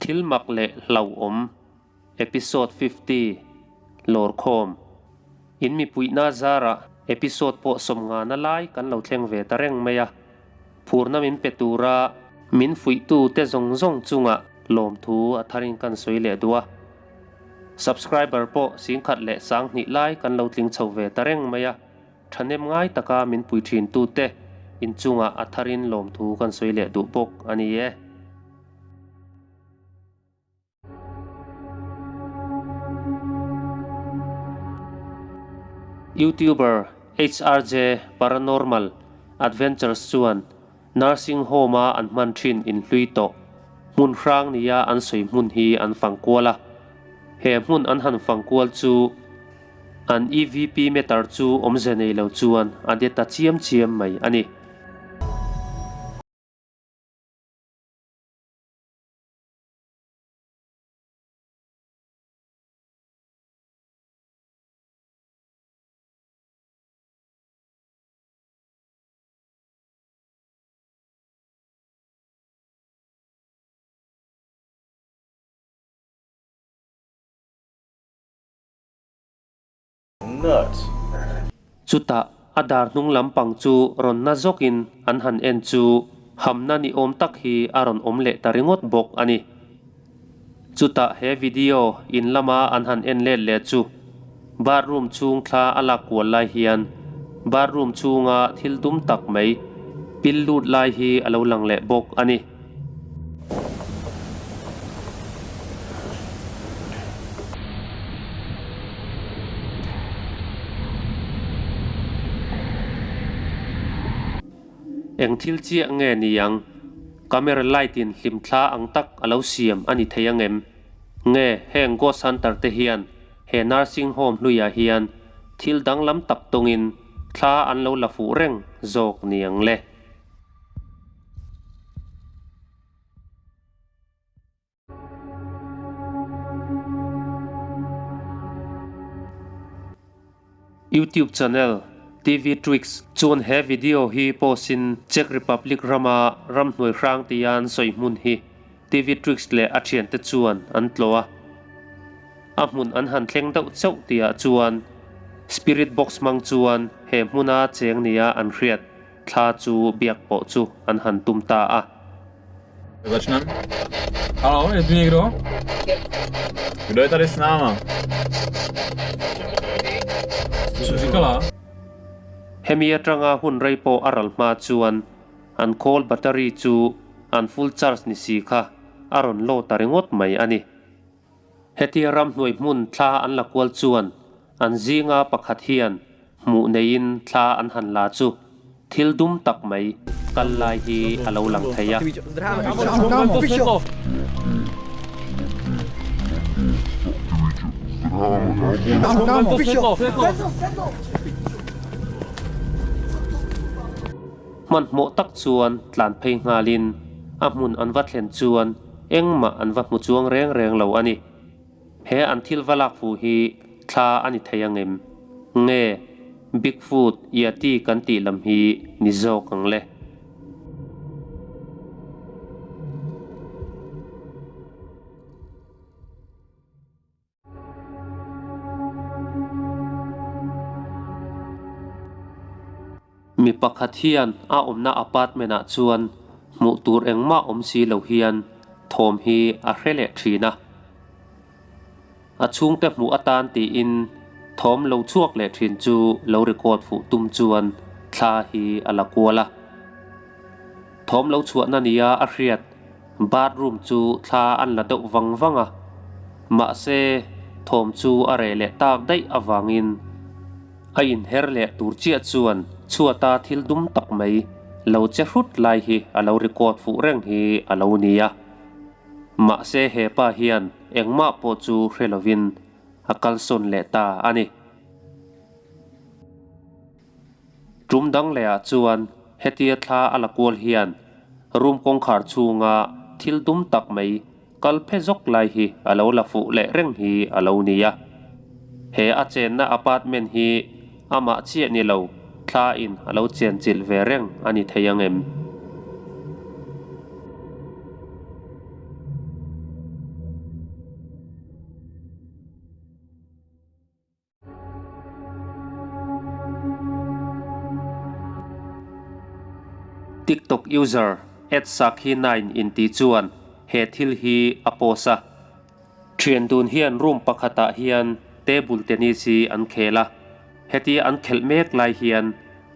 Thil mak leh hlauhawm Episode 50 Lawrkhawm In mipuihna zarah episode pawh sawmngana lai kan lo thleng ve ta reng mai a, phurna min pe tura min fuihtu te zawng zawng chungah lawmthu a tharin kan sawi leh duh a. Subscriber pawh singkhat leh sanghnih lai kan lo tling chho ve ta reng mai a, thahnem ngai taka min pui thintu te inchungah a tharin lawmthu kan sawi leh duh bawk a ni e. Youtuber HRJ Paranormal Adventures chuan nursing home-a an hman thin inhlui tawh hmun hrang nia an sawi hmun hi an fang kual a. He hmun an han fang kual chu an EVP meter chu awmze nei lo chuan a de ta chiam chiam mai a ni. Nuts. Chutah a dar hnung lampang chu rawn na zawkin an han en chu hamna ni awm tak hi a rawn awm leh ta ringawt bawk a ni. Chutah he video in lama an han en let leh chu bathroom chhung thla a lak kual lai hian bathroom chhunga thil dum tak mai pil lut lai hi a lo lang leh bawk a ni. Eng thil chiah nge ni ang? Camera light in hlimthla ang tak a lo siam a ni thei ang em? Nge heng ghost hunter te hian he nursing home hluiah hian thil danglam tak tawngin thla an lo la fuh reng zawk ni ang le? YouTube channel TV Tricks chuan he video hi post in Czech Republic rama ramhnuai hrang tia an sawi hmun hi TV Tricks leh a thiante chuan an tlawh a. A hmun an han thleng deuh chauh tihah chuan Spirit Box hmang chuan he hmuna cheng nia an hriat Thla chu biak pawh chu an han tum ta a. Začnem? Halo, je tu někdo? Kdo je tady s náma? Co říkala? Hemi atanga hun rei pawh a ral hma chuan an call battery chu an full charge ni si kha a rawn load ta ringawt mai a ni. Hetia ramhnuai hmun thla an la kual chuan an zinga pakhat hian hmuh neiin thla an han la chu thil dum tak mai kal lai hi a lo lang thei a. Hmanhmawh tak chuan tlan phei nghalin a hmun an va thlen chuan Engmah an va hmu chuang reng reng lo a ni. He an thil va lak fuh hi thla a ni thei angem? Nge Bigfoot, Yeti kan tih lam hi ni zawk ang le? Mi pakhat hian a awmna apartment ah chuan hmuh tur engmah awm si lo hian thawm hi a hre leh thin a. A chhungte hmuh atan tiin thawm lo chhuak leh thin chu lo record fuh tum chuan thla hi a la kual a. Thawm lo chhuahna nia a hriat Bathroom chu thla an la deuh vang vang a, mahse thawm chu a reh leh tak daih avangin a inher leh tur chiah chuan chhuata thil dum tak mai lo che hrut lai hi a lo record fuh reng hi a lo ni a. Mahse he pa hian engmah pawh chu hre lovin a kalsawn leh ta a ni. Tum dang lehah chuan hetia thla a la kual hian room kawngkhar chhunga thil dum tak mai kal phe zawk lai hi a lo la fuh leh reng hi a lo ni a. He a chenna apartment hi amah chiah ni lo thla in a lo chenchilh ve reng a ni thei ang em? TikTok user @sakhi9 inti chuan he thil hi a post a. Thian dun hian room pakhatah hian table tennis hi an khel a, hetia an khelh mek lai hian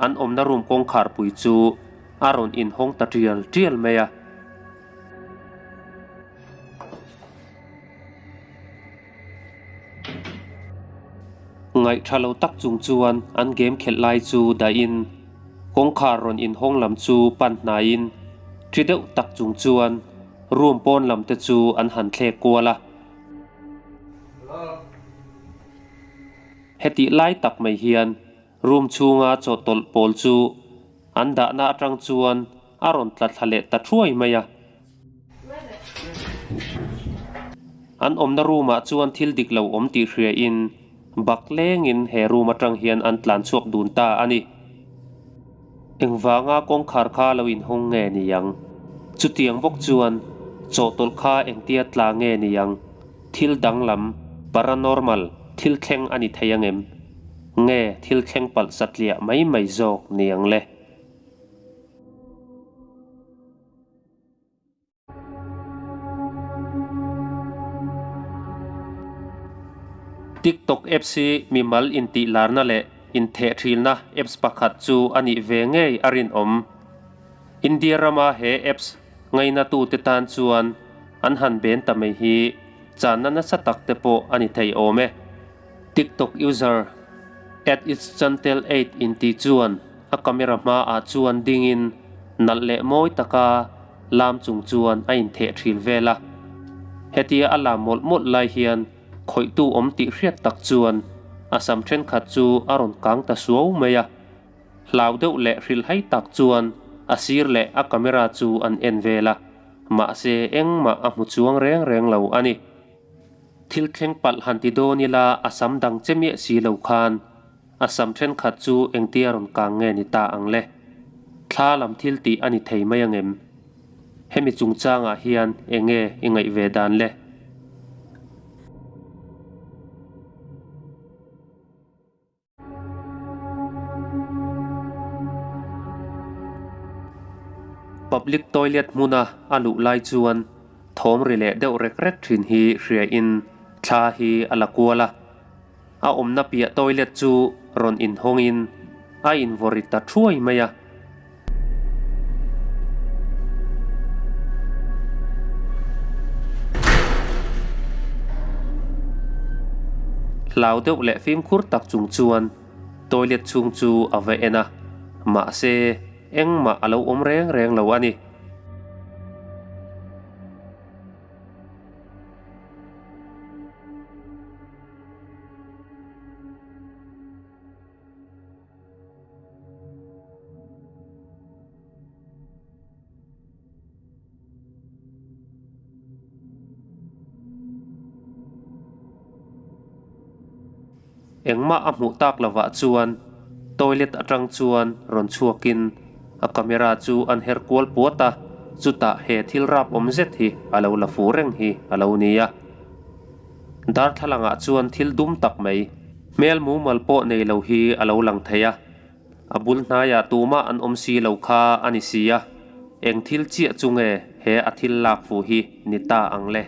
an awmna room kawngkhar pui chu a rawn inhawng ta tial tial mai a. Ngaih tha lo tak chung chuan an game khelh lai chu dahin kawngkhar rawn inhawng lam chu pan hnaiin thi deuh tak chung chuan room pawn lam te chu an han thlek kual a. Hetih lai tak mai hian room chhunga chawhtawlh pawl chu an dahna atang chuan a rawn tla thla leh ta thuai mai a. An awmna room ah chuan thil dik lo awm tih hria in bak leng in he room atang hian an tlan chhuak dun ta a ni. Engvanga kawngkhar kha lo inhawng nge ni ang? Chutiang bawk chuan chawhtawlh kha engtia tla nge ni ang? Thil danglam, paranormal, thil thleng a ni thei angem? Nge thil thleng palh satliah mai mai zawk ni ang le? TikTok apps hi mimal intihlarna leh inthehthilna apps pakhat chu a nih ve ngei a rinawm. India rama he apps ngainatute tan chuan an han ben ta mai hi channa nasa tak te pawh a ni thei awm e. TikTok user @itschantel8 inti chuan a camera hmaah chuan dingin nalh leh mawi taka lam chung chuan a intheh thil vel a. Hetia a lam mawlh mawlh lai hian khawihtu awm tih hriat tak chuan a sam thenkhat chu a rawn kang ta suau mai a. Hlau deuh leh hrilhhai tak chuan a sir leh a camera chu an en vel a, mahse engmah a hmu chuang reng reng lo a ni. Thil thleng palh han ti dawn ila a sam dang che miah si lo khan A sam thenkhat chu engtia rawn kang nge ni ta ang le? Thla lam thil tih a ni thei mai angem? Hemi chungchangah hian enge i ngaih ve dan le? Public toilet hmuna a luh lai chuan thawm ri leh deuh rek rek thin hi hria in thla hi a la kual a. A awmna piah toilet chu rawn inhawngin a invawri ta thuai mai a. Hlau deuh leh fimkhur tak chung chuan toilet chhung chu a va en a, mahse engmah a lo awm reng reng lo a ni. Engmah a hmuh tak lovah chuan toilet atang chuan rawn chhuakin a camera chu an her kual puat a, chutah he thil rap awm zet hi a lo la fu reng hi a lo ni a. Darthlalangah chuan thil dum tak mai, hmel mumal pawh nei lo hi a lo lang thei a. A bul hnaiah tumah an awm si lo kha a ni si a, eng thil chiah chu nge he a thil lak fuh hi ni ta ang le?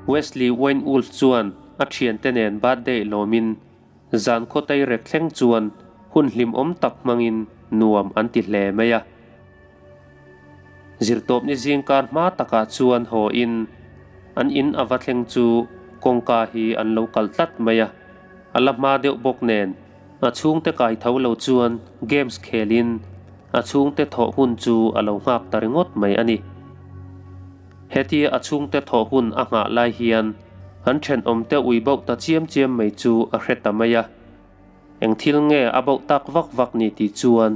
Wesley Wayne Wolf chuan a thiante nen birthday lawmin zan khaw teirek thleng chuan hun hlimawm tak hmangin nuam an ti hle mai a. Zirtawpni zingkar hma takah chuan haw in an in a va thleng chu kawngka hi an lo kal tlat mai a, a la hma deuh bawk nen. A chhungte kai tho lo chuan games khelin a chhungte thawh hun chu a lo nghak ta ringawt mai a ni. Hetia a chhungte thawh hun a nghah lai hian an thenawmte ui bauh ta chiam chiam mai chu a hre ta mai a. Eng thil nge a bauh tak vak vak ni tih chuan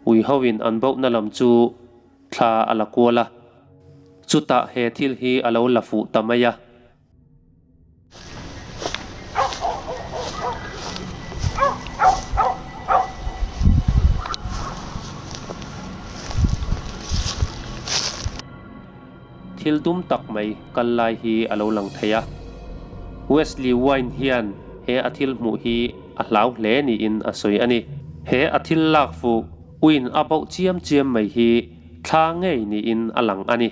ui hoin an bauhna lam chu thla a la kual a. Chutah he thil hi a lo la fuh ta mai a. thil dum tak mai kal lai hi a lo lang thei a. Wesley Wine hian he a thil hmuh hi a hlau hle niin a sawi a ni. He a thil lak fuh uiin a bauh chiam chiam mai hi thla ngei niin a lang a ni.